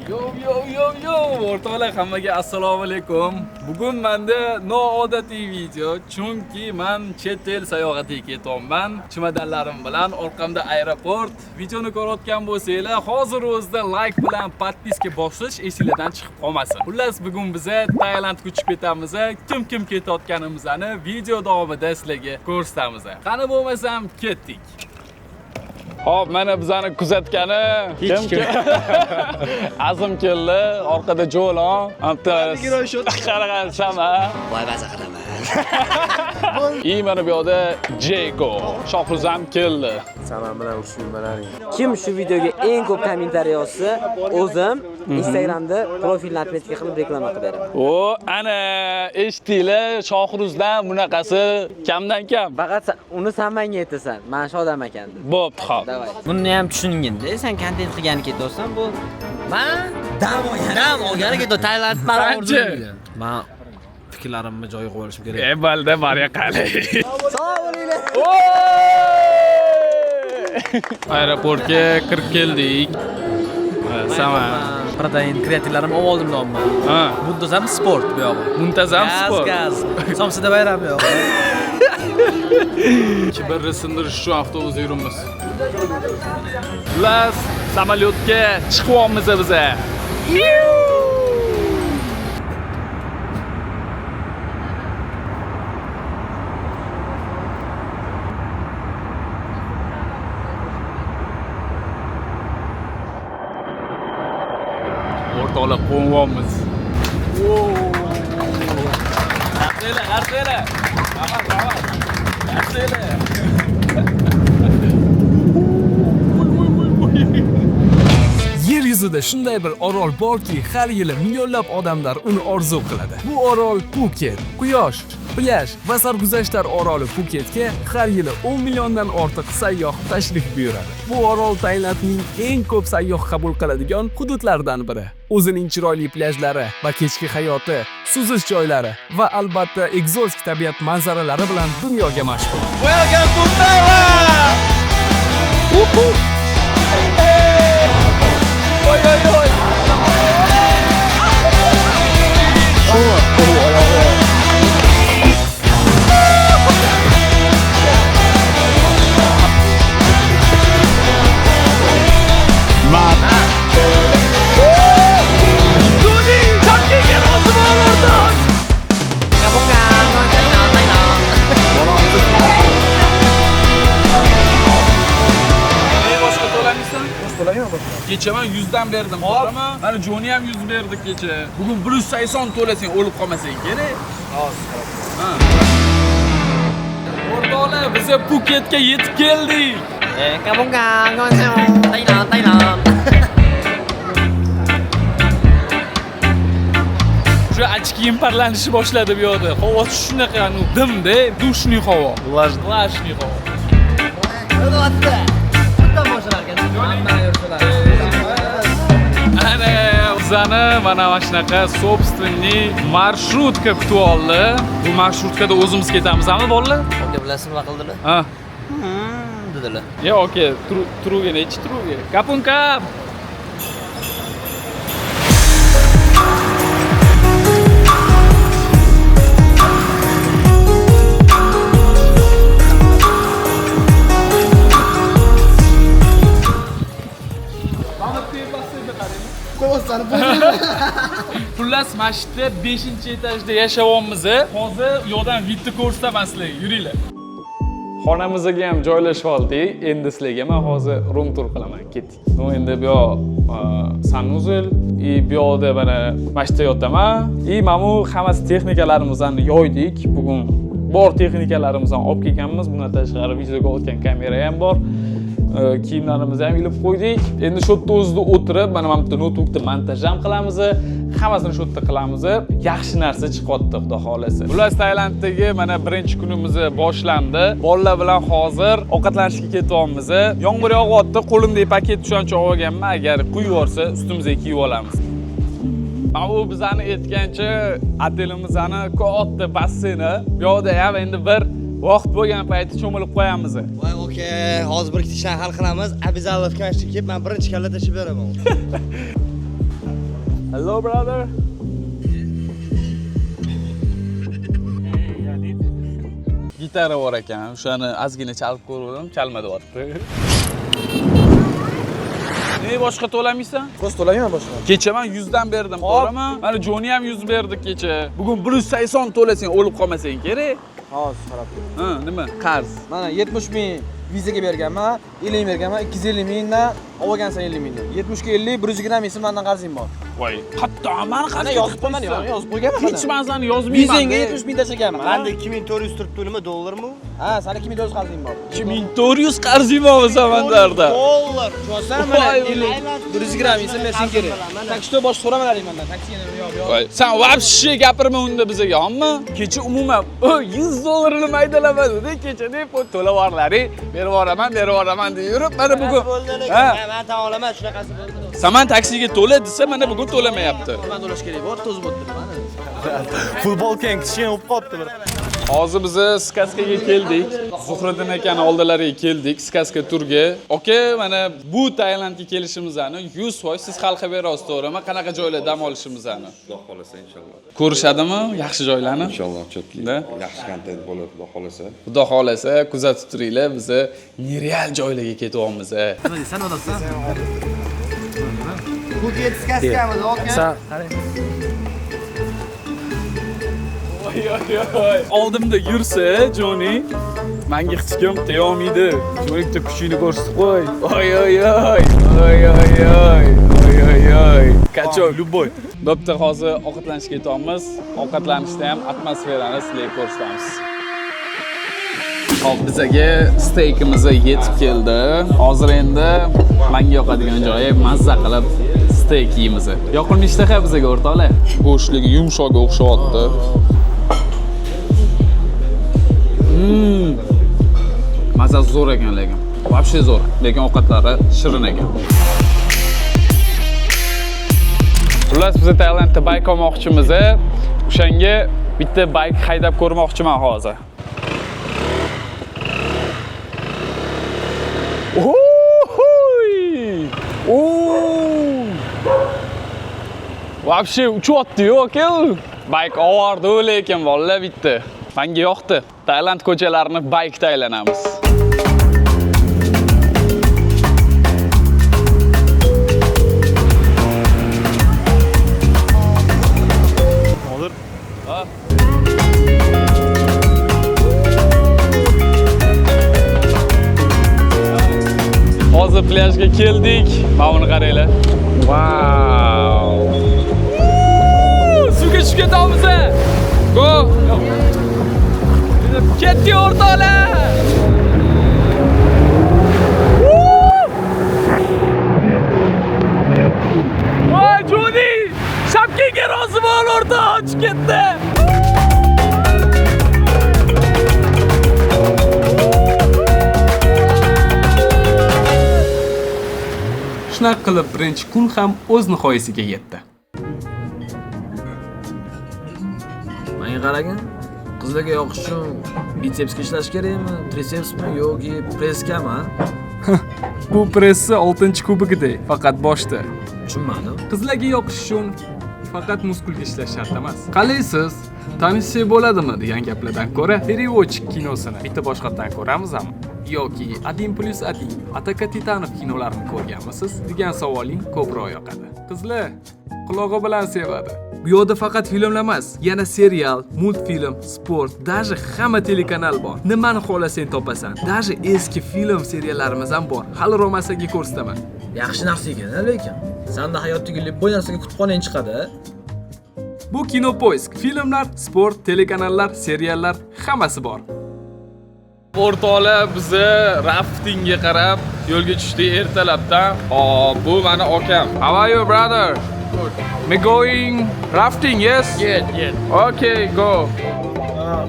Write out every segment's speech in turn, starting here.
Yo yo yo yo o'rtoqlar, hammaga assalomu alaykum. Bugun menda noodatiy video, chunki man chet el sayohatiga ketyapman. Chemodanlarim bilan orqamda aeroport. Videoni ko'rayotgan bo'lsanglar, hozir o'zida like bilan подписка bosish esinglardan chiqib qolmasin. Xullas, bugun biza Tailandga uchib ketamiz. Kim kim ketayotganimizni video davomida sizlarga ko'rsatamiz. Qani bo'lmasam ketdik. Hop, mana bizani kuzatgani kim? Azim keldi, orqada Jo'lon, hamda qaraqa sama. Voy maza qilaman. И mana bu yoqda Jeko, Shohruz ham keldi. Saman bilan urushib yurmalaring. Kim shu videoga eng ko'p kommentariy yozsa, o'zim Instagramda profilni отметка qilib reklama qilib beraman. O, ana eshitdinglar, Shohruzdan bunaqasi kamdan kam. Faqat uni sen menga aytasan, mana shu odam ekan deb. Bo'pti, hop. Давай. Buni ham tushungin-da, sen kontent qilgani ketyapsan, bu Man dam olgani, dam olgani ketdi Tailand mani Sanchi. orzum. Man fikrlarimni joyiga qo'yib olishim kerak. E, balda barya qalay. Sog' bo'linglar. Aeroportga kirib keldik. Sama. Protein, kreatinlarimni olib oldim nomman. Ha, Muntazam sport bu yog'i. muntazam Gaz, sport. gaz. Somsada bayram bu yog'i. Kibrni sindirish uchun avtobusda yuribmiz. Xullas, samolyotga chiqyapmiz biza. O'rtoqlar, qo'nyapmiz. Qarsanglar, qarsanglar. Rahmat, rahmat. Qarsanglar. Yer yuzida shunday bir orol borki, har yili millionlab odamlar uni orzu qiladi. Bu orol Phuket. Quyosh, plyaj va sarguzashtlar oroli Phuketga har yili 10 milliondan ortiq sayyoh tashrif buyuradi. Bu orol Tailandning eng ko'p sayyoh qabul qiladigan hududlaridan biri. O'zining chiroyli plyajlari va kechki hayoti, suzish joylari va albatta ekzotik tabiat manzaralari bilan dunyoga mashhur. Welcome to Thailand! Woohoo! Oy oy oy! Ne boshqa to'lamaysan? To'layman. Kecha men 100 dan berdim, to'g'rimi? Mana Joni ham 100 berdi kecha. Bugun 180 to'lasang o'lib qolmasang kerak. Hozir. Ha. O'rtoqlar, biz Phuketga yetib keldik. Tailand, Tailand. Shu ochkiyim parlanishni boshladi bu yoqda. Havosi shunaqa, anu dimda, душный havo. Влажный havo. Ana bizani mana shunaqa собственный marshrutka kutib oldi. Bu marshrutkada o'zimiz ketamizmi, bolalar? Aka bilasizmi nima qildilar? Ha. Dedilar. Yo, okey, truga nechi truga? Kapun kap. Xullas, mana shu yerda 5-etajda yashayapmiz. Hozir u yoqdan bitta ko'rsataman sizlarga. Yuringlar. Xonamizga ham joylashib oldik. Endi sizlarga men hozir room tour qilaman. Ketdik. Ну, endi bu yoq санузел и bu yoqda mana shu yerda yotaman. И mana bu hammasi texnikalarimizni yoydik. Bugun bor texnikalarimizni olib kelganmiz. Bundan tashqari videoga otgan kamera ham bor. Kiyimlarimizni ham ilib qo'ydik. Endi shu yerda o'zida o'tirib, mana bu yerda noutbukda montaj ham qilamiz. Hammasini shu yerda qilamiz. Yaxshi narsa chiqyapti, xudo xolasa. Xullas, Tailanddagi mana birinchi kunimiz boshlandi. Bolalar bilan hozir ovqatlanishga ketyapmiz. Yomg'ir yog'yapti, qo'limdagi paket tushuncha olganman. Agar quyib yuborsa, ustimizga kiyib olamiz. Mana bu bizani aytgancha otelimizni katta basseyni. Bu yoqda ham endi bir vaqt bo'lgan payti cho'milib qo'yamiz. Voy aka, hozir bir ikkita ishni hal qilamiz. Обязаловка kelib, men birinchi kalla tashlab beraman. Hello brother. Gitara bor ekan, o'shani ozgina chalib ko'rdim, chalma deyapti. Nega boshqa to'lamaysan? Просто to'lamayman boshqa. Kecha men 100 dan berdim, to'g'rimi? Mana Joni ham 100 berdi kecha. Bugun 180 to'lasang o'lib qolmasang kerak. Hozir qarab tur. Ha, nima? Qarz. Mana 70 ming vizaga berganman, 50 ming berganman, 250 mingdan olgansan 50 mingdan. 70 ga 50, 120 ming so'm mandan qarzing bor. Voy, hatto mani Mana qarzga yozib qo'yman, yozib qo'yganman. Hech man seni yozmayman. Vizangga 70 ming tashlaganman. Manda 2400 turibdi, nima dollarmi? Ha, sani 2400 qarzing bor. 2400 qarzing bormi samandarda? Dollar. Tushunsan mana Voy, 50, 120 ming so'm berishing kerak. Так что boshqa so'ramalaring mendan. Taksiga yo'q, yo'q. Voy, sen вообще gapirma unda bizaga, hommi? Kecha umuman 100 dollarini maydalamadi-da kecha deb to'lab yuborlaring, berib yuboraman, berib yuboraman deb yurib, mana bugun. Ha, Men tan olaman, shunaqasi bo'ldi. Saman taksiga to'la desa, mana bugun to'lamayapti. Man to'lash kerak bor, to'zib o'tdi mana. Futbolkang kichkina bo'lib qolibdi bir. Hozir biz Skaskaga keldik. Zuhriddin akani oldilariga keldik, Skaska turga. Aka, mana bu Tailandga kelishimizni 100% siz hal qilib berasiz, to'g'rimi? Qanaqa joylarda dam olishimizni? Xudo xohlasa inshaalloh. Ko'rishadimi yaxshi joylarni? Inshaalloh chotki. Da? Yaxshi kontent bo'ladi, xudo xohlasa. Xudo xohlasa kuzatib turinglar, biz nereal joylarga ketyapmiz. Nima deysan, odasan? Phuket skaskamiz, aka. Oldimda yursa, Joni, menga hech kim tegolmaydi. Joni bitta kuchingni ko'rsatib qo'y. Oy oy oy. Oy oy oy. Oy oy oy. Kachok, любой. Bo'pti, hozir ovqatlanishga ketyapmiz. Ovqatlanishda ham atmosferani sizlarga ko'rsatamiz. Hop, bizaga steykimiz yetib keldi. Hozir endi menga yoqadigan joyi mazza qilib steyk yeymiz. Yoqimli ishtaha bizaga o'rtoqlar. Go'shtligi yumshoqga o'xshayapti. Mazasi zo'r ekan lekin. Вообще zo'r. Lekin ovqatlari shirin ekan. Xullas, biz Tailandda bayk olmoqchimiz. O'shanga bitta bayk haydab ko'rmoqchiman hozir. Ohoy! Oo! Вообще uchyapti-yu, aka. Bayk ovordi lekin bolalar bitta. Menga yoqdi. Tailand ko'chalarini baykda aylanamiz. Hozir Hozir plyajga keldik. Mana buni qaranglar. Wow! Suvga tushib ketamiz. Go! Ketdik o'rtoqlar! Voy, Joni! Shapkaga rozi bo'l o'rtoq, tushib ketdi. Shunaqa qilib birinchi kun ham o'z nihoyasiga yetdi. Menga qaragin. Qizlarga yoqish uchun bitsepsga ishlash kerakmi, tritsepsmi yoki presskami? Bu pressi 6-kubogidek, faqat boshda. Tushunmadim. Qizlarga yoqish uchun faqat muskulga ishlash shart emas. Qalaysiz? Tanishsak bo'ladimi degan gaplardan ko'ra Переводчик kinosini bitta boshqatdan ko'ramizmi? Yoki Один плюс один, Атака титанов kinolarini ko'rganmisiz degan savoling ko'proq yoqadi. Qizlar qulog'i bilan sevadi. Bu yoqda faqat filmlar emas, yana serial, multfilm, sport, даже hamma telekanal bor. Nimani xohlasang topasan. Даже eski film seriallarimiz ham bor. Hali Romasaga ko'rsataman. Yaxshi narsa ekan, lekin. Senda hayotdagi любой narsaga kutubxonang chiqadi. Bu Kinopoisk. Filmlar, sport, telekanallar, seriallar hammasi bor. O'rtoqlar, bizni raftingga qarab yo'lga tushdik ertalabdan. Hop, bu mani akam. How are you, brother? We going rafting, yes? Yes, yes. Okay, go.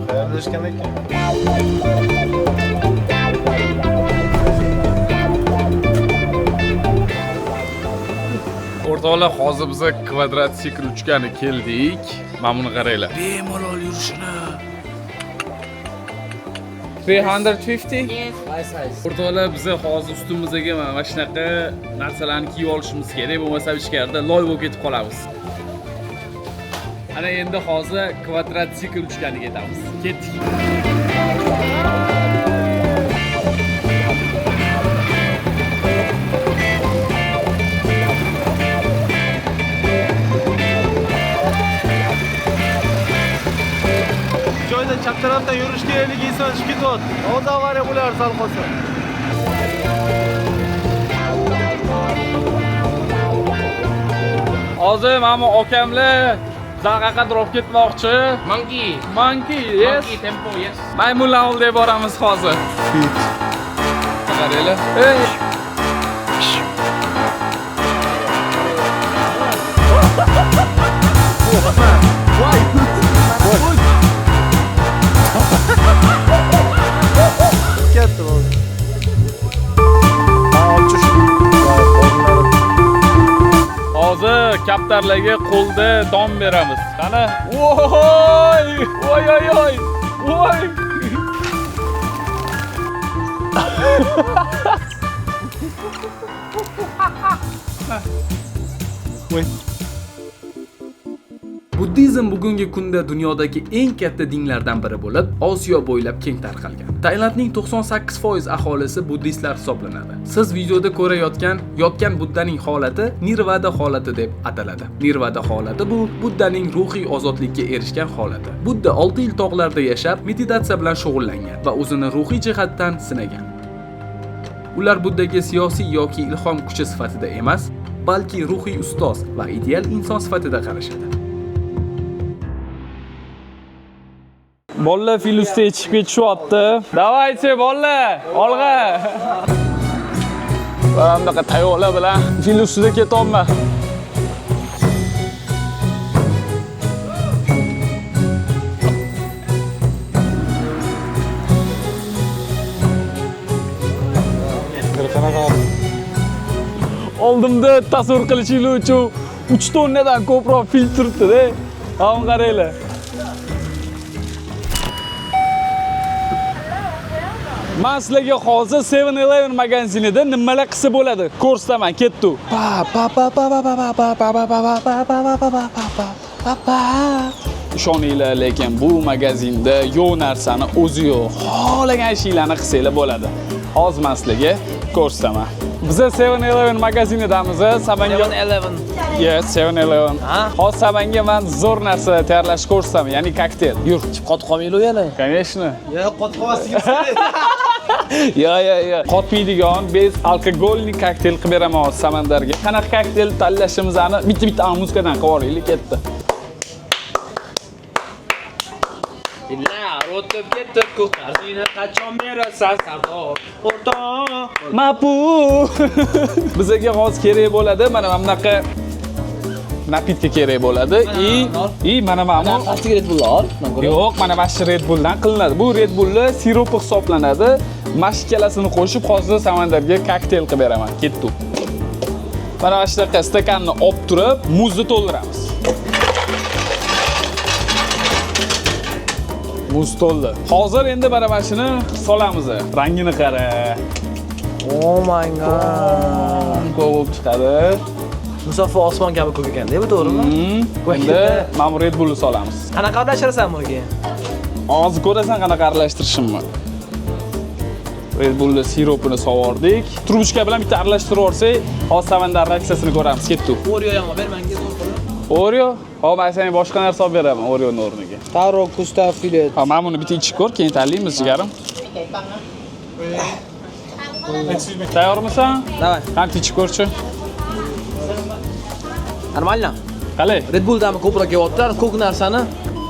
Qayerda ekan? O'rtoqlar, hozir biz kvadrotsikl uchgani keldik. Mana buni qaranglar. Bemalol yurishini. 350? Yes. O'rtoqlar, biz hozir ustimizga mana shunaqa narsalarni kiyib olishimiz kerak, bo'lmasa ichkarida loy bo'lib ketib qolamiz. Ana endi hozir kvadratsikl uchgani ketamiz. Ketdik. Joyda chap tarafdan yurish kerakligi esdan chiqib ketyapti. Hozir avariya bo'lar sal qolsa. Hozir mana bu akamlar bizani qayerqadir olib ketmoqchi. Monkey. Monkey, yes. Monkey tempo, yes. Maymunlar oldiga boramiz hozir. Qaranglar. Ey! Ketdi bo'ldi. Hozir kaptarlarga qo'lda don beramiz. Qani? Voy! Voy oy oy! Voy! Voy. Buddizm bugungi kunda dunyodagi eng katta dinlardan biri bo'lib, Osiyo bo'ylab keng tarqalgan. Tailandning 98% aholisi buddistlar hisoblanadi. Siz videoda ko'rayotgan yotgan Buddaning holati Nirvana holati deb ataladi. Nirvana holati bu Buddaning ruhiy ozodlikka erishgan holati. Budda 6 yil tog'larda yashab, meditatsiya bilan shug'ullangan va o'zini ruhiy jihatdan sinagan. Ular Buddaga siyosiy yoki ilhom kuchi sifatida emas, balki ruhiy ustoz va ideal inson sifatida qarashadi. Bolalar fil ustiga chiqib ketishyapti. Давайте bolalar, olg'a. Va bunaqa tayoqlar bilan fil ustida ketyapman. Oldimda tasavvur qilishingiz uchun 3 tonnadan ko'proq fil turibdi-da. Mana qaranglar. Men sizlarga hozir 7-Eleven magazinida nimalar qilsa bo'ladi ko'rsataman, ketdi. Pa pa pa pa pa pa pa pa pa pa pa pa pa pa pa pa pa pa pa. Ishoninglar, lekin bu magazinda yo'q narsani o'zi yo'q. Xohlagan ishinglarni qilsanglar bo'ladi. Hozir men sizlarga ko'rsataman. Biz 7-Eleven magazinidamiz. Samanga 7-Eleven. Yes, 7-Eleven. Ha? Hozir Samanga men zo'r narsa tayyorlashni ko'rsataman, ya'ni kokteyl. Yur. Qotib qolmaydi yana. Конечно. Yo'q, qotib qolmasligimiz kerak. Yo, yo, yo. Qotmaydigan безалкогольный kokteyl qilib beraman hozir Samandarga. Qanaqa kokteyl tanlashimizni bitta-bitta muzikadan qilib olaylik, ketdi. Yillar o'tib ketdi, qarzini qachon berasan Sardor? O'rtoq. Mapu. Bizga hozir kerak bo'ladi, mana bunaqa напитка kerak bo'ladi. И mana bu Plastik Red Bull ol. Yo'q, mana mana shu Red Bulldan qilinadi. Bu Red Bullni siropi hisoblanadi. Mana ikkalasini qo'shib hozir Samandarga kokteyl qilib beraman. Ketdik. Mana shunaqa stakanni olib turib, muzni to'ldiramiz. Muz to'ldi. Hozir endi mana mana shuni solamiz. Rangini qara. Oh my god. Ko'k bo'lib chiqadi. Musaffo osmon kabi ko'k ekanda, bu to'g'rimi? Endi mana bu Red Bullni solamiz. Qanaqa aralashtirasan buni keyin? Hozir ko'rasan qanaqa aralashtirishimni. Red Bullni siropini sovordik. Трубочка bilan bitta aralashtirib yuborsak, hozir Samandar reaksiyasini ko'ramiz. Ketdik. Oreo ham olib ber menga zo'r qilib. Oreo? Hop, men senga boshqa narsa olib beraman Oreoning o'rniga. Taro kusta filet. Ha, mana buni bitta ichib ko'r, keyin tanlaymiz jigarim. Tayyormisan? Давай. Qani ichib ko'rchi. Нормально. Qalay? Red Bull ta'mi ko'proq kelyapti. Ko'k narsani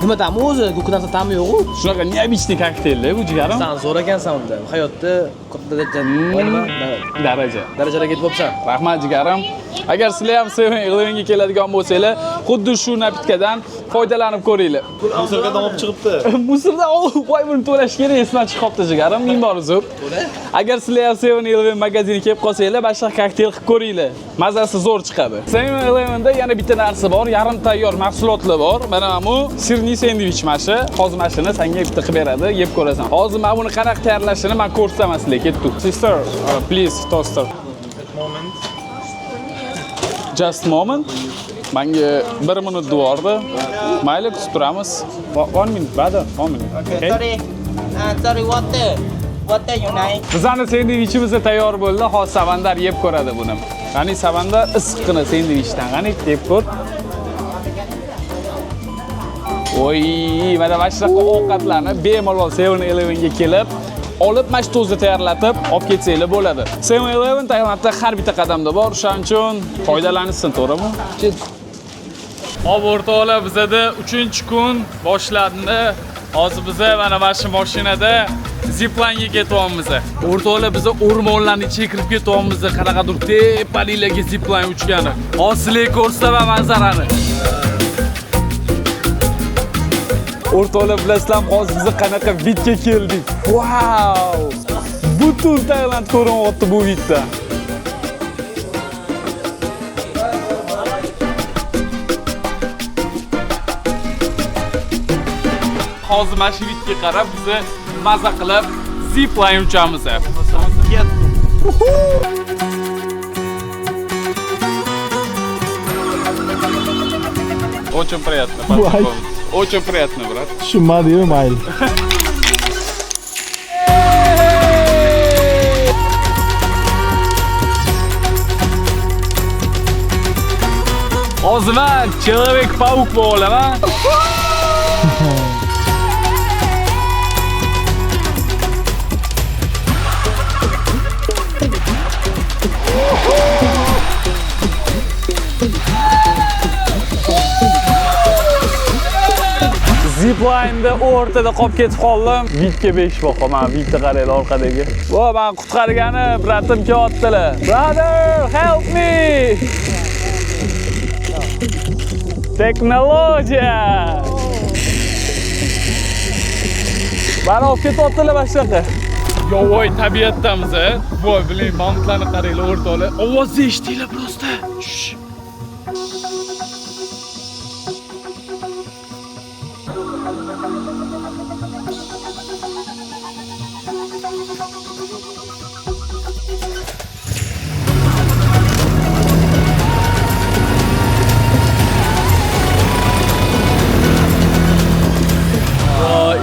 nima ta'mi o'zi? Ko'k narsa ta'mi yo'q-u. Shunaqa необычный kokteylda bu jigarim. San zo'r ekansan unda. Hayotda katta nima? Daraja. Darajalarga yetib bo'libsan. Rahmat jigarim. Agar sizlar ham 7-Elevenga keladigan bo'lsanglar, xuddi shu напитка dan foydalanib ko'ringlar. Мусорка dan olib chiqibdi. Мусор dan olib, voy buni to'lash kerak, esdan chiqib qolibdi jigarim, ming bor uzr. Agar sizlar ham 7-Eleven magaziniga kelib qolsanglar, boshqa kokteyl qilib ko'ringlar. Mazasi zo'r chiqadi. 7-Elevenda yana bitta narsa bor, yarim tayyor mahsulotlar bor. Mana bu сырный sendvich mana shu. Hozir mana shuni senga bitta qilib beradi, yeb ko'rasan. Hozir mana buni qanaqa tayyorlashini men ko'rsataman sizlarga. Ketdik. Sister, please toaster. Moment. Just moment. Menga 1 minut devordi. Mayli, kutib turamiz. 1 minute, brother, 1 minute. Okay, sorry. Sorry, water. Water you like? Bizani sendvichimiz tayyor bo'ldi. Hozir Samandar yeb ko'radi buni. Qani Samandar issiqqina sendvichdan qani yeb ko'r. Oy, mana shunaqa ovqatlarni bemalol 7-Elevenga kelib, olib mana shu to'zni tayyorlatib olib ketsanglar bo'ladi. 7-Eleven Tailandda har bitta qadamda bor, o'shaning uchun foydalanishsin, to'g'rimi? Hop, o'rtoqlar, bizada 3-kun boshlandi. Hozir biza mana shu mashinada ziplinga ketyapmiz. O'rtoqlar, biza o'rmonlarning ichiga kirib ketyapmiz, qanaqadir tepaliklarga zipline uchgani. Hozir sizlarga ko'rsataman manzarani. O'rtoqlar, bilasizlarmi, hozir biz qanaqa vidga keldik. Wow! Butun Tailand ko'rinyapti bu vidda. Hozir mana shu vidga qarab biz maza qilib zipline uchamiz. Очень приятно познакомиться. Очень приятно, брат. Tushunmadi-yu, mayli. Hozir men Человек-паук bo'laman. Zipline'da o'rtada qolib ketib qoldim. Vitga 5 baho, mana Vitni qaranglar orqadagi. Vo, meni qutqargani bratim kelyaptilar. Brother, help me! Texnologiya! Mani olib ketyaptilar mana shunaqa. Yovvoyi tabiatdamiz, a? Voy, biling, mamutlarni qaranglar o'rtoqlar. Ovozni eshitinglar просто. Shh.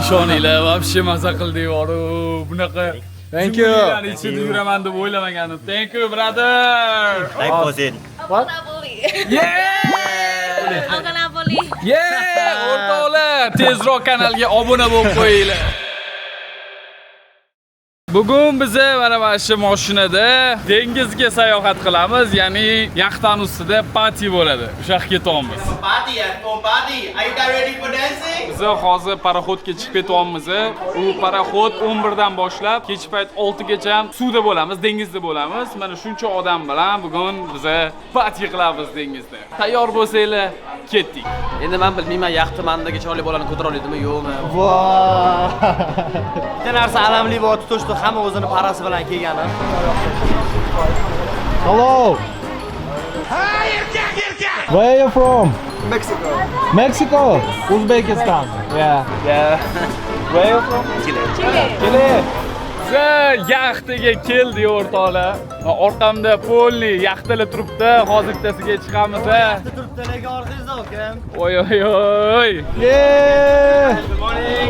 Ishoninglar, вообще maza qildik boru. Bunaqa Thank you. Ichida yuraman deb o'ylamagandim. Thank you, brother. What? Yeah! Yeah! O'rtoqlar, tezroq kanalga obuna bo'lib qo'yinglar. Bugun biza mana shu mashinada dengizga sayohat qilamiz, ya'ni yaxtani ustida party bo'ladi. O'sha yoqqa ketyapmiz. Party at home party. Are you guys ready for dancing? Biz hozir paraxodga chiqib ketyapmiz. U paraxod 11 dan boshlab kech payt 6 gacha suvda bo'lamiz, dengizda bo'lamiz. Mana shuncha odam bilan bugun biza party qilamiz dengizda. Tayyor bo'lsanglar, ketdik. Endi men bilmayman, yaxta mandagi chiroyli bolani ko'tara oladimi, yo'qmi? Bitta narsa alamli bo'lib tutishdi, hamma o'zini parasi bilan kelgani. Hello. Hi, erkak, erkak. Where are you from? Mexico. Mexico? Uzbekistan. Yeah. Yeah. Where are you from? Chile. Chile. Biza yaxtaga keldik o'rtoqlar. Orqamda polni yaxtalar turibdi. Hozir bittasiga chiqamiz. Yaxta turibdi, lekin orqangizda ukam. Oy oy oy. Yeah. Good morning.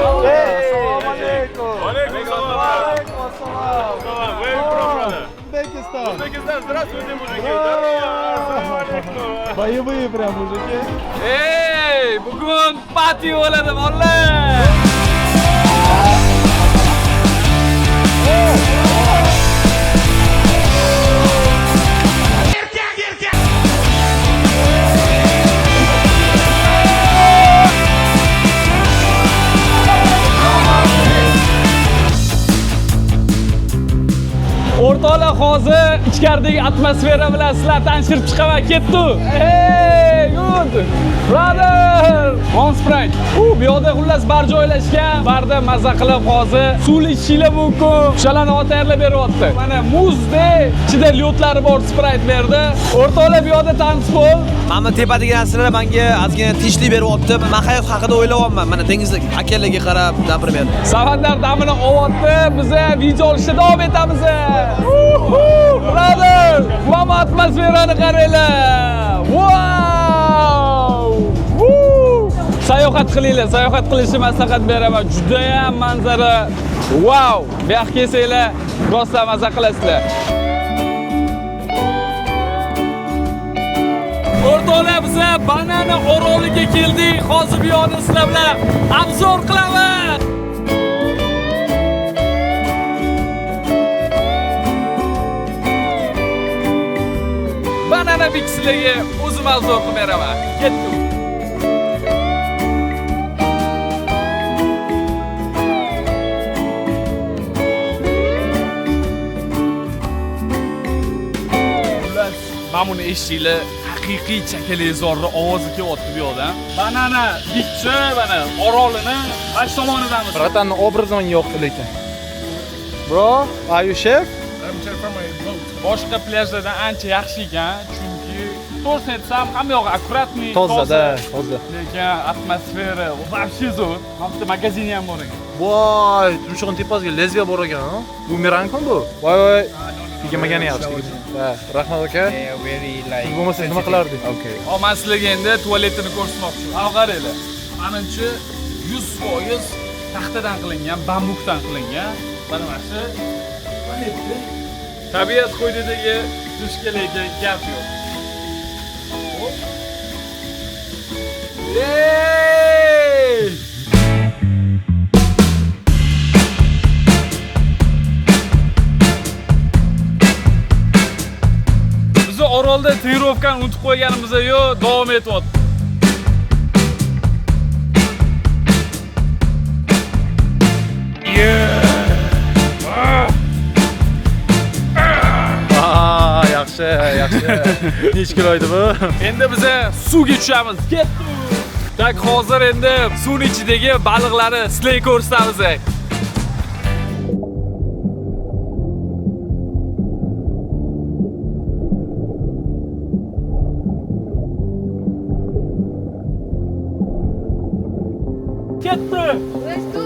Assalomu alaykum. Alaykum assalom. Alaykum assalom. Where you from, brother? Uzbekistan. Uzbekistan. Здравствуйте, мужики. Assalomu alaykum. Боевые прям мужики. Ey, bugun party bo'ladi, bolalar. O'rtoqlar, hozir ichkaridagi atmosfera bilan sizlar tanishtirib chiqaman, ketdi. Hey, good. Brother, one Sprite. U bu yoqda xullas bar joylashgan. Barda maza qilib hozir suvli ichishinglar mumkin. O'shalarni tayyorlab beryapti. Mana muzdek, ichida lyodlari bor Sprite berdi. O'rtoqlar, bu yoqda tanspol. Mana tepadagi narsalar menga ozgina tinchlik beryapti. Men hayot haqida o'ylayapman. Mana dengizda okeanlarga qarab, например. Samandar damini olyapti. Biz video olishda davom etamiz. Brother, mana atmosferani qaranglar. Wow! Sayohat qilinglar, sayohat qilishni maslahat beraman. Juda ham manzara vau! Bu yoqqa kelsanglar, rostdan maza qilasizlar. O'rtoqlar, biz Banana oroliga keldik. Hozir bu yoqni sizlar bilan obzor qilaman. Banana Beach sizlarga o'zim obzor qilib beraman. Ketdik. Mana buni eshitdinglar, haqiqiy chakalakzorning ovozi kelyapti bu yoqdan. Banana Beach'i, mana orolini mana shu tomonidamiz. Bratanni obrazon yo'q lekin. Bro, are you chef? I'm chef from my boat. Boshqa plyajlardan ancha yaxshi ekan, chunki to'g'risini aytsam, hamma yog'i akkuratniy, Toza-da, toza. Lekin atmosfera вообще zo'r. Mana bitta magazini ham bor ekan. Voy, tumshug'ini tepasiga lezbiya bor ekan, ha? Bu miranku bu? Voy voy. Tegmagani yaxshi. Ha, rahmat aka. Siz bo'lmasangiz nima qilardik? Okay. Hop, men sizlarga endi tualetini ko'rsatmoqchiman. Ha, qaranglar. Menimcha 100% taxtadan qilingan, bambukdan qilingan. Mana mana shu tualetni. Tabiat qo'ynidagi dushga lekin gap yo'q. Hop. Ey! Biz orolda trenirovkani unutib qo'yganimiz yo'q, davom etyapti. Yaxshi, yaxshi. Necha kilo edi bu? Endi biz suvga tushamiz. Ketdik. Tak, hozir endi suvning ichidagi baliqlarni sizlarga ko'rsatamiz. Ketdi. Let's go.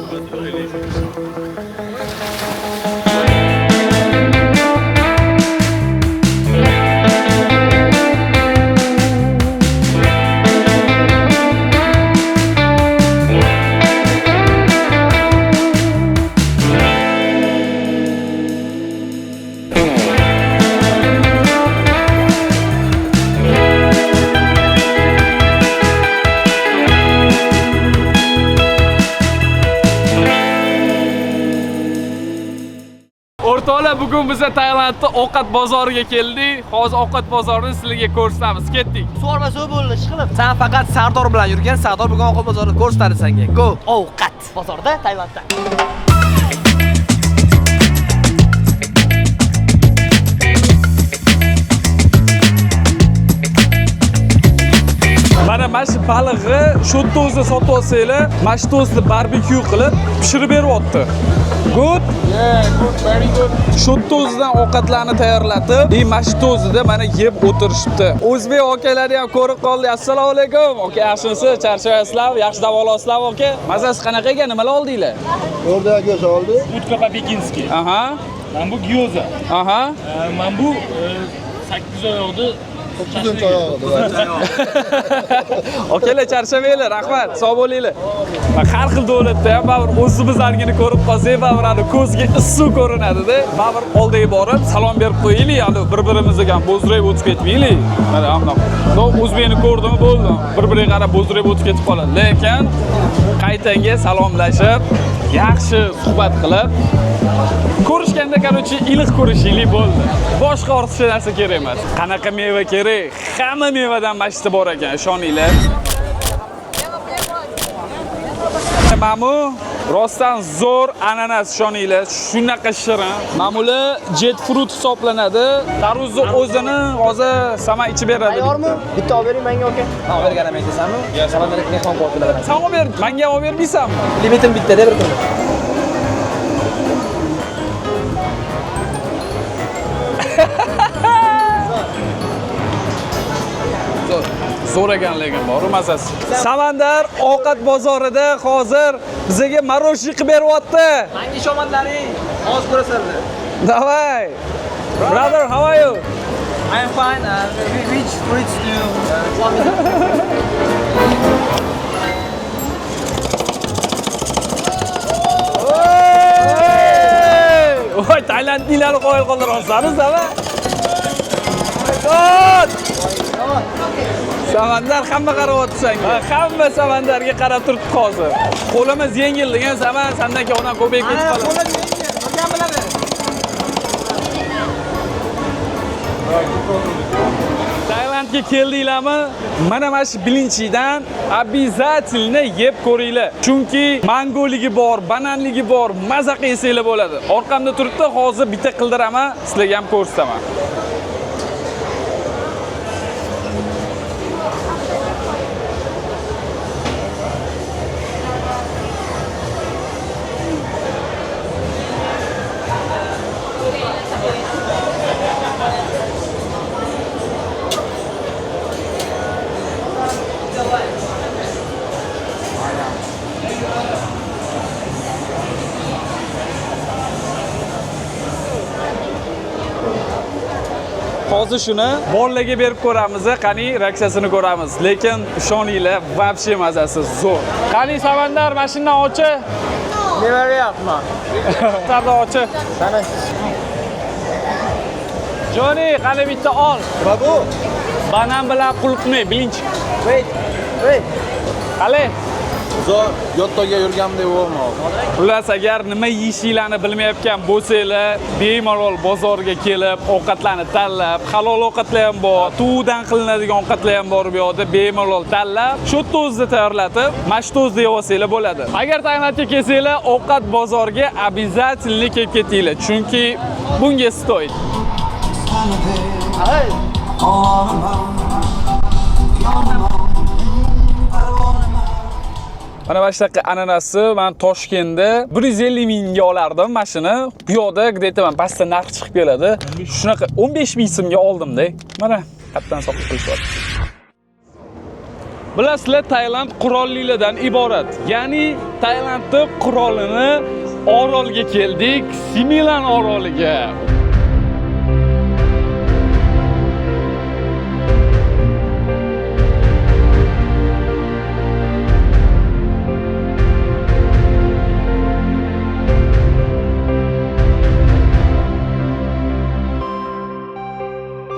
O'rtoqlar, bugun biz Tailandda ovqat bozoriga keldik. Hozir ovqat bozorini sizlarga ko'rsatamiz. Ketdik. So'rma suv bo'ldi, chiqilib. Sen faqat Sardor bilan yurgan, Sardor bugun ovqat bozorini ko'rsatadi senga. Go. Ovqat bozorida Tailandda. Mana mana shu balig'i shu yerda o'zida sotib olsanglar, mana shu o'zida barbekyu qilib pishirib beryapti. Good? Yeah, good, very good. Shu yerda o'zidan ovqatlarni tayyorlatib, mana shu o'zida mana yeb o'tirishibdi. O'zbek akalarni ham ko'rib qoldik. Assalomu alaykum. Aka, yaxshimisiz? Charchamayapsizlarmi? Yaxshi dam olasizlarmi aka? Mazasi qanaqa ekan? Nimalar oldinglar? O'rdak go'sht oldik. Utka по-пекински. Aha. Mana bu gyoza. Aha. Mana bu 8 oyoqni Akalar, charchamanglar, rahmat, sog' bo'linglar. Har xil davlatda ham baribir o'zimizlargini ko'rib qolsak, baribir hali ko'zga issiq ko'rinadi-da. Baribir oldiga borib salom berib qo'yaylik, hali bir-birimizga ham bo'zrayib o'tib ketmaylik. Mana hamma. No, o'zbekni ko'rdimi, bo'ldi. Bir-biriga qarab bo'zrayib o'tib ketib qoladi. Lekin qaytanga salomlashib, yaxshi suhbat qilib, ko'rishganda, короче, iliq ko'rishaylik bo'ldi. Boshqa ortiqcha narsa kerak emas. Qanaqa meva kerak? Hamma mevadan mashta bor ekan, ishoninglar. Mamu rostdan zo'r ananas, ishoninglar, shunaqa shirin. Mamuli jet fruit hisoblanadi. Tarvuzni o'zini hozir sama ichib beradi. Tayyormi? Bitta olib bering menga aka. Olib berganim aytasanmi? Samandarga mehmon qo'ydilar. Sen olib ber, menga olib bermaysanmi? Limitim bitta-da bir kunda. Zo'r ekan lekin bor mazasi. Samandar ovqat bozorida hozir bizga мороженое qilib beryapti. Menga ishonmadlaring, hozir ko'rasizlar. Давай. Brother, how are you? I am fine. Which streets do you want me to? Oddiylari qoyil qoldiryapsan, Sama. God! Samandar hamma qarayapti senga. Hamma Samandarga qarab turibdi hozir. Qo'limiz yengil degan Saman, sandan keyin odam ko'payib ketib qoladi. Qo'lim yengil, nima biladi? Tailandga keldinglarmi? Mana shu bilinchidan обязательно yeb ko'ringlar. Chunki mangoligi bor, bananligi bor, maza qilsanglar bo'ladi. Orqamda turibdi, hozir bitta qildiraman, sizlarga ham ko'rsataman. Hozir shuni bolalarga berib ko'ramiz, qani reaksiyasini ko'ramiz. Lekin ishoninglar, вообще mazasi zo'r. Qani Samandar, mashinadan ochi. Nevaryapman. Sardor ochi. Qani. Joni, qani bitta ol. Nima bu? Banan bilan qulupni, bilinch. Wait, wait. Qani. Zo'r, yottoga yurganimdek bo'lmoqda. Xullas, agar nima yeyishinglarni bilmayotgan bo'lsanglar, bemalol bozorga kelib, ovqatlarni tanlab, halol ovqatlar ham bor, tovuqdan qilinadigan ovqatlar ham bor bu yoqda, bemalol tanlab, shu yerda o'zida tayyorlatib, mana shu o'zida yeyolsanglar bo'ladi. Agar Tailandga kelsanglar, ovqat bozorga обязательно kelib ketinglar, chunki bunga стоит. Mana mana shunaqa ananasni men Toshkentda 150 mingga olardim mashina. Bu yoqda где-то men pastda narx chiqib keladi. Shunaqa 15 ming so'mga oldim-da. Mana qatdan sotib qo'yishyapti. Bilasizlar, Tailand qurollilardan iborat. Ya'ni Tailandda qurolini orolga keldik, Similan oroliga.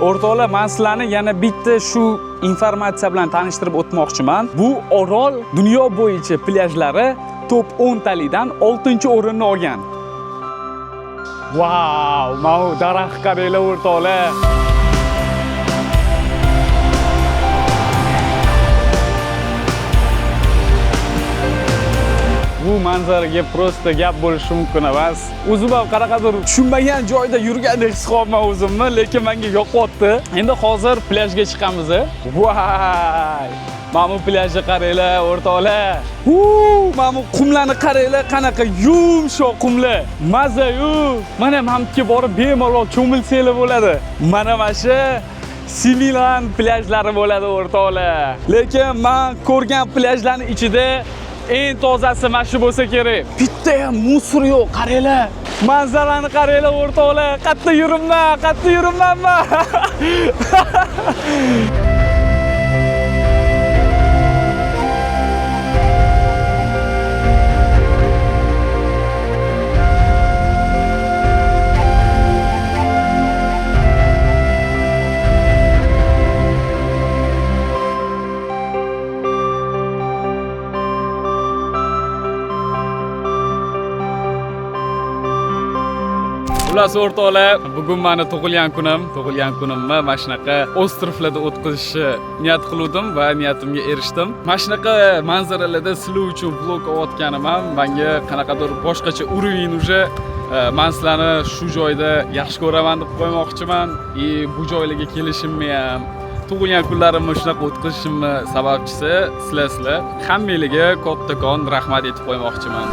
O'rtoqlar, men sizlarni yana bitta shu informatsiya bilan tanishtirib o'tmoqchiman. Bu orol dunyo bo'yicha plyajlari top 10 talidan 6-o'rinni olgan. Vau, mana bu daraxt qaranglar o'rtoqlar. Bu manzaraga prosta gap bo'lishi mumkin emas. O'zim ham qanaqadir tushunmagan joyda yurgandek his qilyapman o'zimni, lekin menga yoqyapti. Endi hozir plyajga chiqamiz. Voy! Mana bu plyajni qaranglar, o'rtoqlar. Mana bu qumlarni qaranglar, qanaqa yumshoq qumlar. Maza-yu. Mana mamtga borib bemalol cho'milsanglar bo'ladi. Mana shu Similan plyajlari bo'ladi, o'rtoqlar. Lekin men ko'rgan plyajlarning ichida eng tozasi mana shu bo'lsa kerak. Bitta ham musor yo'q, qaranglar. Manzarani qaranglar, o'rtoqlar. Qatta yuribman, qatta yuribman men. Xullas o'rtoqlar, bugun meni tug'ilgan kunim. Tug'ilgan kunimni mana shunaqa ostrovlarda o'tkazishni niyat qiluvdim va niyatimga erishdim. Mana shunaqa manzaralarda sizlar uchun vlog olayotganim ham menga qanaqadir boshqacha уровень уже. Men sizlarni shu joyda yaxshi ko'raman deb qo'ymoqchiman. Bu joylarga kelishimni ham, tug'ilgan kunlarimni shunaqa o'tkazishimni sababchisi sizlar. Hammangizga kattakon rahmat aytib qo'ymoqchiman.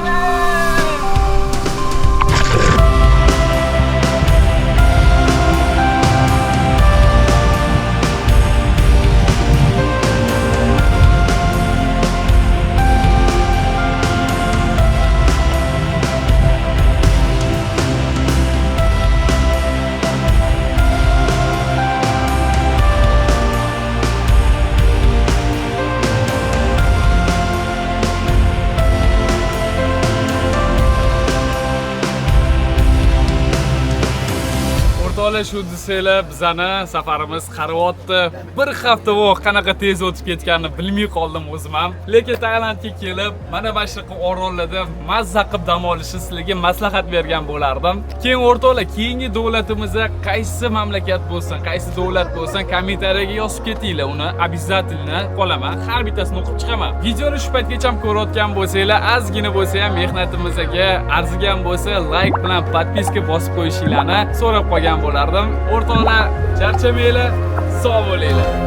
O'rtoqlar, shu desanglar, bizani safarimiz qarayapti. Bir hafta vaqt qanaqa tez o'tib ketganini bilmay qoldim o'zim ham. Lekin Tailandga kelib, mana shunaqa orollarda mazza qilib dam olishni sizlarga maslahat bergan bo'lardim. Keyin, o'rtoqlar, keyingi davlatimizda qaysi mamlakat bo'lsin, qaysi davlat bo'lsin, kommentariyaga yozib ketinglar. Uni обязательно qolaman. Har bittasini o'qib chiqaman. Videoni shu paytgacha ko'rayotgan bo'lsanglar, ozgina bo'lsa ham mehnatimizga arzigan bo'lsa, like bilan подписка bosib qo'yishinglarni so'rab qolgan bo'lardim. O'rtoqlar, charchamanglar, sog' bo'linglar.